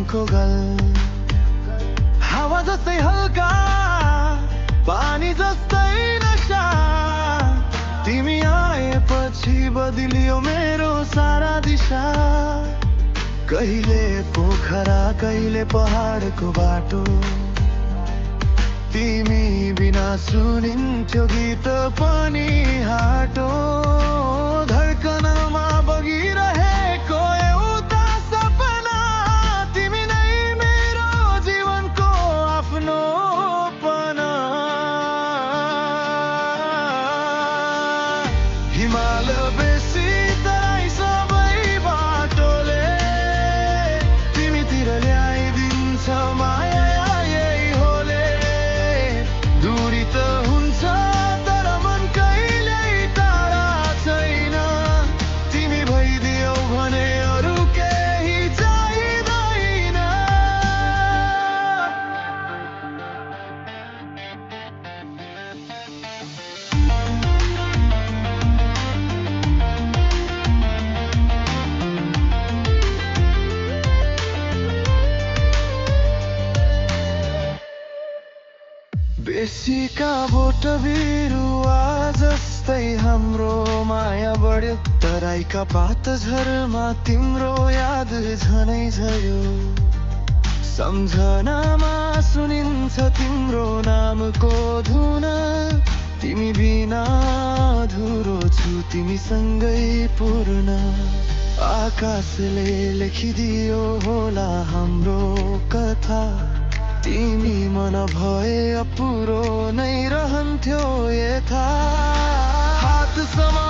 तिमीको गल हावा जस्तै हल्का पानी जस्तै नशा तिमी आएपछि बदलियो मेरो सारा दिशा कहिले पोखरा कहिले पहाडको बाटो तिमी बिना सुनिन्थ्यो गीत पनि हाटो धड्कनमा बगिरहेको एउटा सपना तिमी नै मेरो जीवनको आफ्नोपना हिमाल बेसी तराई सबै बाटोले तिमीतिर ल्याइदिन्छ माया यही होले दूरी त हुन्छ तर मन कहिल्यै टाढा छैन तिमी भइदियौ भने अरू केही चाहिँदैन बेसीका बोट बिरुवा जस्तै हाम्रो माया बढ्यो तराईका पातझरमा तिम्रो याद झनै झऱ्यो सम्झनामा सुनिन्छ तिम्रो नामको धुन तिमी बिना अधुरो छु तिमीसँगै पूर्ण आकाशले लेखिदियो होला हाम्रो कथा तिमी मन भए अपुरो नै रहन्थ्यो यथा हात समा